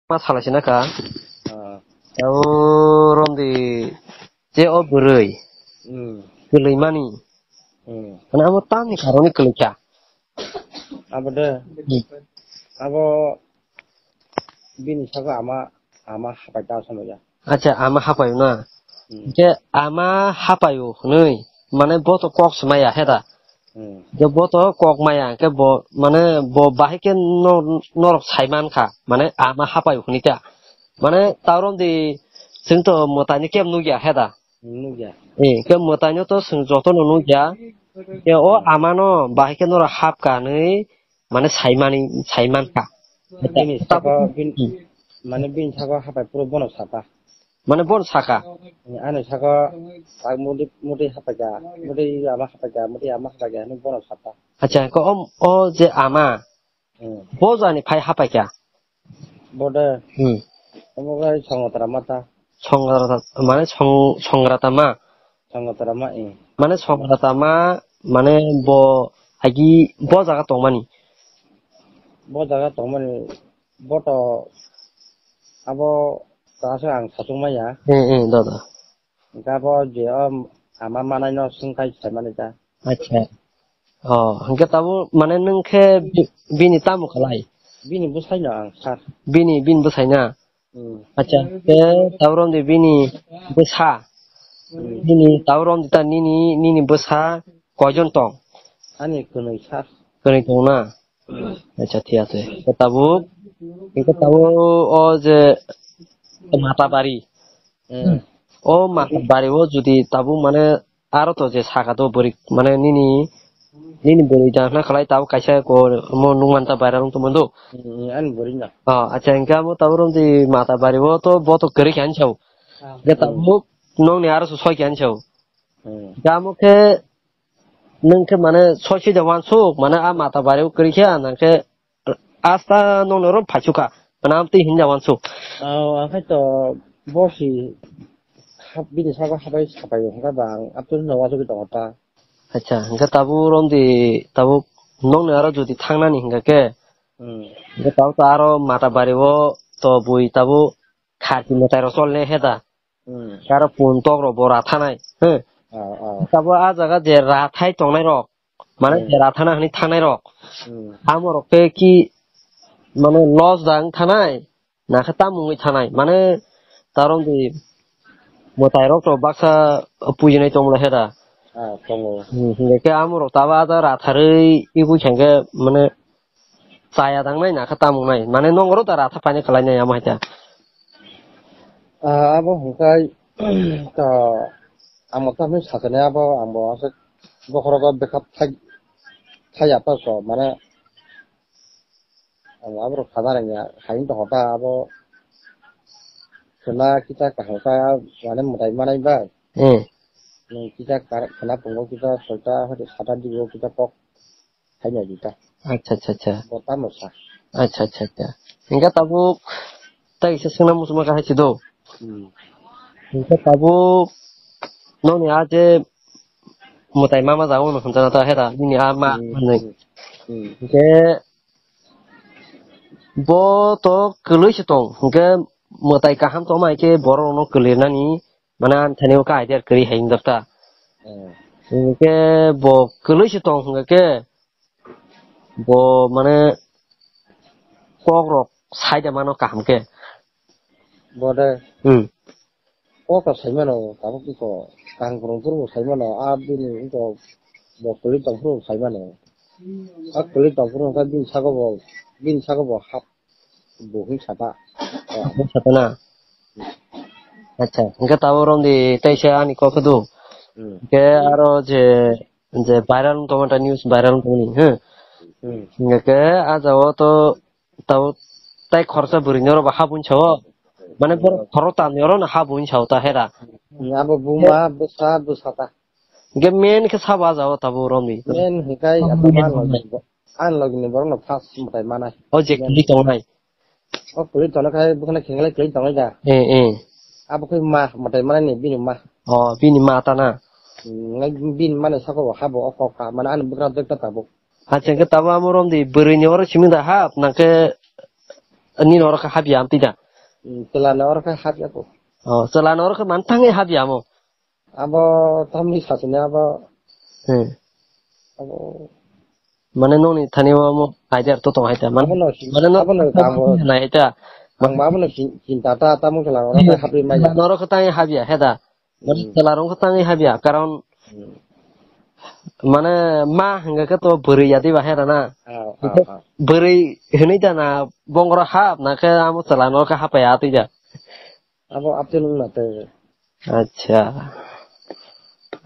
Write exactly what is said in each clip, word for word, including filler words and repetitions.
ma salai sina kha. Ah. Tao romdi je o bwrwi Hmm. kwlwi mani. Hmm. Mane amo tamni karoni kwlwi kha. Abo de. Hmm. Abo bini saka ama, ama hapai ta sama ya. Acha, ama hapai na. Hmm. Je ama hapai o hwnwi, mane bo to kok swmaya heda. Hmm. Je bo to kok maya, hwnkhe bo, mane bo bahai khe nor-, norok saiman kha, mane ama hapai hwnwi kha. Mane taurom di chwng to mwtaino kebo nukya heda. Nukya. Eh, khe mwtaino to chwng jotono nukya. Khe o Hmm. amano bahai khe norok hap ka hwnwi, mane saimani, saiman kha. Bini saka, bin-, Hmm. mane bini saka hapai phuru bono sata. Mane bono saka. Ani saka tak mudi, mudi hapai kha, mudi ama hapai kha, mudi ama hapai kha, hwnwi bono sata. Acha, ko om, o je ama, Hmm. bo jani phai hapai kha. Bo de. Hmm. Omo gai songotra mata. Songrata, mane song-, songrata ma. Songotra ma, eh. Mane songrata ma, mane bo agi bo jaga tongmani. Bo jaga tongmani, bo to abo kaso ang sachung maya. Eh, eh, do, do. Hingke abo je o ama manai no swngkai sai mani ta. Acha. Oh, hingke tabuk mane nwng khe bi-, bini tamo khalai? Bini bwsai no ang sir. Bini, bini bwsai na? Hmm. Acha, hingke tabuk romdi bini bwsa. Hmm. Bini tabuk romdi ta nini, nini bwsa koijon tong? Ani kwnwi sir. Kwnwi tong na? Acha, thik ase. Hingke tabuk, hingke tabuk o je Matabari. Hmm. O Matabari o jodi tabuk mane aro to je saka to bwrwi mane nini, nini bwrwi jana khalai tabuk kaisa ko mo nungman ta viral wng tongmani do. Hmm, ani bwrwi na. Oh, acha, hingke amo tabuk romdi Matabari o to bo to kwrwi khe ani sao. Ah. Hingke tabuk nongni aro so soi khe ani sao. Hmm. Hingke amo khe nwng khe mane soi soi da wansuk, mane a Matabari o kwrwi khe, nang khe asta nongni oro phaichuk kha, mane amtwi hinda wansuk. Oh, ang khe to bo si hap-, bini saka habai sapai hwnkha ba ang aptwi no wansugwi tongo ta. Acha, hwnkhe tabuk romdi tabuk nongni aro jodi thangnani hwnkha khe, Hmm. hwnkhe tabuk to aro Matabari o to bui tabuk kharki mwtai rok chol ne he da. Hmm. Aro pun tok rok bo rathanai. He. Ah, ah. Tabuk a jaga je rathai tongnai rok, mane Hmm. je rathana hwnwi thanai rok. Hmm. Amo rok khe ki mane loss da wng thanai, na khe tamo wngwi thanai. Mane tarom di mwtai rok to baksa pujinai tong lai he da. Ah, tongo. Hmm, hingke amo rok tabo a da ratharwi ibui khe mane chaya dangnai na khe tamo wngnai. Mane nong oro da ratha painai khlai nai amo hai da. Ah, abo hwnkhe, to, ang bo tamni sakani abo, ang bo aswk bokhorogo bwkha thai, thai ya to, mane, ang aborok sana rwngya, hai wng tongkha ta abo, chwla kisa kaham kha, mane mwtai manai bai. Hmm. Nwng kisa kar-, khwna pungo kisa soita, hwdai sata dibo kisa kok. Hai nai di ta. Acha, acha, acha. Bo tamo sa. Acha, acha, acha. Hingke tabuk tai kisa swngna muchungma kha hai si do. Hmm. Hingke tabuk noni a je mwtai mama jago no hwnjana ta hera nini a ma Hmm. hwnwi. Hmm. Hingke bo to kwlwi se tong. Hingke mwtai kaham tongma hai khe borok rok no kwlwi nani. Mane ani thani o kha idea kwrwi hai wngjakta. Hmm. Hingke bo kwlwi se tong hingke bo mane kok rok sai da mano kaham khe. Bo de Hmm. kok rok sai mano, tabuk tiko kaham kwrwng phuru bo sai mano, a bini wngkok bo kwlwi tong phuru bo sai mano. A kwlwi tong phuru wngkha bini saka bo, bini saka bo hap. Bo hwn sata. Hwn sata na? Acha, hingke tabuk romdi teisa ani kok do. Hmm. Hingke aro je, je viral wng tongma ta news viral wng tongmani, he? Hmm. Hingke a jaga o to tabuk tai khoroksa bwrwi ni oro bo hap wng sao. Mane borok khorok tamni oro no hap wng sao ta hera. Hmm, abo buma, bwsa, bwsa ta. Hingke main khe sabo a jaga o tabuk romdi. Main hingkai Abo atama main logni bo-, ang logni borok no first mwtai manai. O je kwlwi tongnai. O kwlwi tongnai khai bwkhano khenglai kwlwi tongnai da. Eh, eh. Abo khai ma mwtai manai ni bini ma. O, bini ma ta na. Hmm, ngai bini mani saka bo habo o kok ka. Mane ani bwkra jekta tabuk. Acha, hingke tabuk amo romdi bwrwi ni oro simi da hap, nangkhe nini oro khe habya amtwi da? Hmm, chwla ni oro khe habya ko. Oh, chwla ni oro khe man tangwi habya amo. Abo tamni sasini abo. Hmm. Abo. Mane noni thani o mo idea to tong hai ta. Mane, abono si-, mane no, abono tamo. Nai hai ta. Ang ma abono sin-, sinta ta tamo khe lang oro khe habri mai. Noro khe tangwi habya he da. Mane hmm, chwla rong khe tangwi habya. Karon hmm, mane ma hwnga khe to bwrwi yadi ba he da na. Ah, ah, ah. Bwrwi hwnwi da na bongoro hap na khe amo chwla noro khe hapya atwi da. Abo Abdul wngma tei. Acha.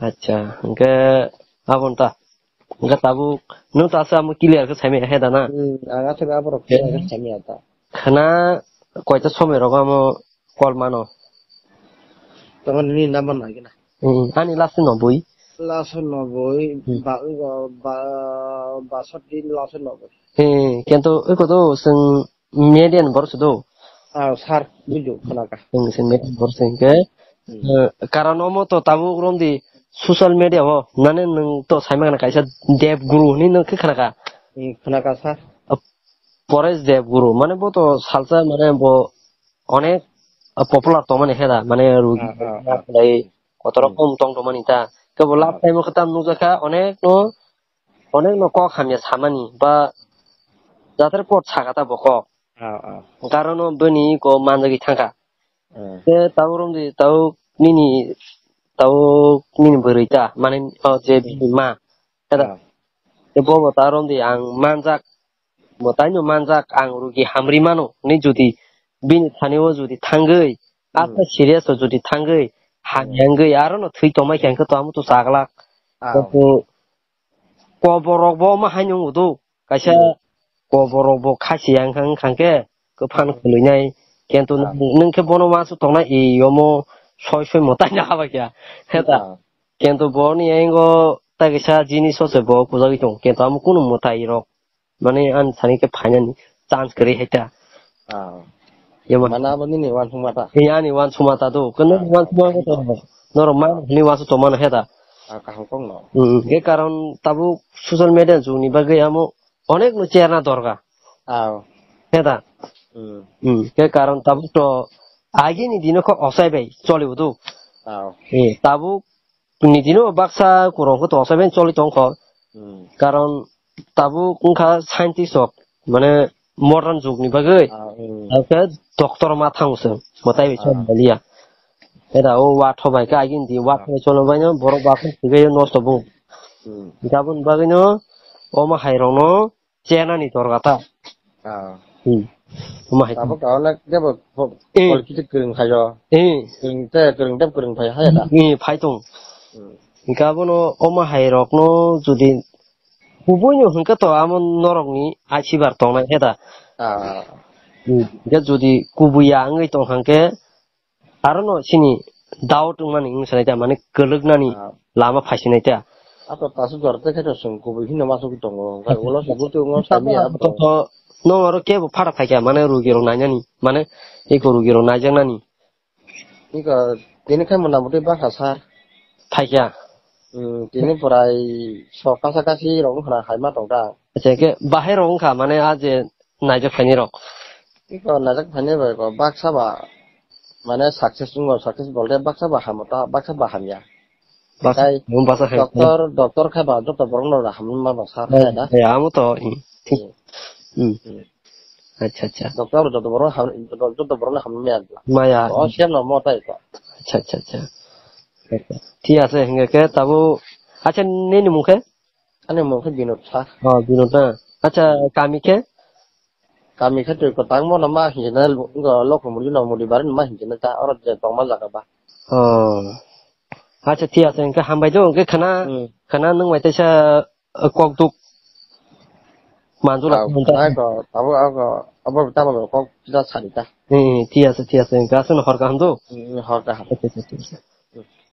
Acha. Hwnkhe aboni ta. Hwnkhe tabuk nwng ta asa amo clear khe saimaya he da na? Hmm, ang aswk aborok clear khe saimaya ta. Khna koita somoi rogo amo call mano? Tamo nini number nai gina. Hmm, ani last no bui. Last no bui, hmm, ba, ba, ba sot din last no bui. Hmm, kento iko to seng media ni borok se do. Ah, sir, bujo, khna ka. Nwng se media ni borok se hwnkhe, hmm, eh, karon omo to tabuk romdi social media o, nane nwng to saimang na kaisa Dev Guru hinwi nwng khe khna ka. Hmm, khna ka, sir. Ah, Paresh Dev Guru, mane bo to salsa, mane bo onek, ah, popular tongmani heda, mane rugi, ah, ah, ah, lai kotor hmm, rokom tong tongmani ta. Kebo last ah, time o khe tam nukjakha, onek no, onek no kok hamya samani, ba jatar pot sakha ta bo kok. Ah, ah. Karon no bini ko manjagwi thangkha. Ah. Te tabuk romdi tabuk nini, tabuk nini bwrwi ta, mane, o je bini ma. Heda. Ah. Te bo bo ta romdi ang manjak, bo taino manjak, ang rugi hamri mano. Ni jodi bini thani o jodi thangwi, hmm, asa serious o jodi thangwi, hamya wngwi, aro no thwi tongmai khe, hwnkhe to amo to chaglak. Ah. Kobor rok bo ma haino wngdo. Kaisa hmm, kobor rok bo khasi yang khang khang khe kwphan hmm, khwlwinai. Kento ah, nwng, nwng khe bono wansuk tongnai i omo soi soi mo taina haba khe. Heta. Ah. Kento boni yango ta kisa jinis o se bo kujagwi tongo. Kento amo kunu mwtai rok. Mane ani thani khe phainani chance kwrwi hai ta. Ah. Yama. Mana abo nini wansukma ta? Eh, ani wansukma ta do. Kunu ah, wansukma ah, to. Norok ma hini wansuk tongmano heta. Ah, kaham kok no. Hmm, ke karon tabuk social media jugni bagwi amo onek no cherna dorga. Ah. Heta. Hmm. Hmm, ke karon tabuk to agini dino kho osai bai choli udu. Ah. Eh, tabuk ni dino baksa kurang kho to osai bai choli tong kho. Hmm. Karon tabuk wngkha scientist rok, mane modern jugni bagwi. Ah, hmm. Tabukhe doctor ma thang se, mwtai bai ah, chon baliya. Era o watho bai khe agini di watho ah, bai chon baino borok baksa sibai nosto bung. Hmm. Gabon bagwino omo hai rokno chenani dorga ta. Ah. Hmm. Omo hai. Tabuk ka onek debo po-, eh, politics kwrwng khayo. Eh. Kwrwng te, kwrwng deb kwrwng phai haya da. Eh, phai tong. Hmm. Hingke abono omo hai rokno jodi kubuino hingke to amo norokni achibar tongnai he da. Ah. Hmm. Hingke jodi kubuya wngwi tong hangke, arono chini doubt wngmani wng sanai ta, mane kwlwknani ah, lama phaisinai ta. Ato tasu jor te khe to chwng kubui hino masugwi tongo. Hwnkhe ulo se guti wngma sami ato to, to, nong oro kebo phara phaikha, mane rugi rok nainani, mane eko rugi rok naijaknani. Iko tini khe mona muti bakha sir. Phaikha. Hmm, tini pwrai sok kasa kasi rok wngkha na hai ma tong ta. Acha, khe bahai rok wngkha, mane a je naijak phaini rok. Iko naijak phaini bai ko baksa ba, mane success wngbo, success bolte baksa ba hamo ta, baksa ba hamya. Baksa, tai mo baksa hai. Doctor, doctor khe ba joto borok no hamma ba sir hai da. Eh, amo to, hmm. Hmm. Hmm. Hmm. Acha, acha. Doctor joto borok ham, joto borok no hamya. Maya. O siam no mo tai ko. Acha, acha, acha. Thik ase, hinga khe tabo. Acha, nini mung khe? Ani mung khe Binod sa. Oh, Binod na. Acha, kami khe? Kami khe twi kwtang bono ma hinjinai, wngkha Lokhomurgi no Mudi bari no ma hinjinai ta, oro je tongma jaga ba. Oh. Acha, thik ase, hwnkhe hambai do, hwnkhe khana, hmm, khana nwng bai teisa, eh, kok duk. Manjula ah, khana ta. Khana ko, abo, abo, abo tamo kok kisa sari ta. Hmm, thik ase, thik ase, hwnkhe aswkno hor kaham do. Hmm, hor kaham. Acha, acha, acha, acha.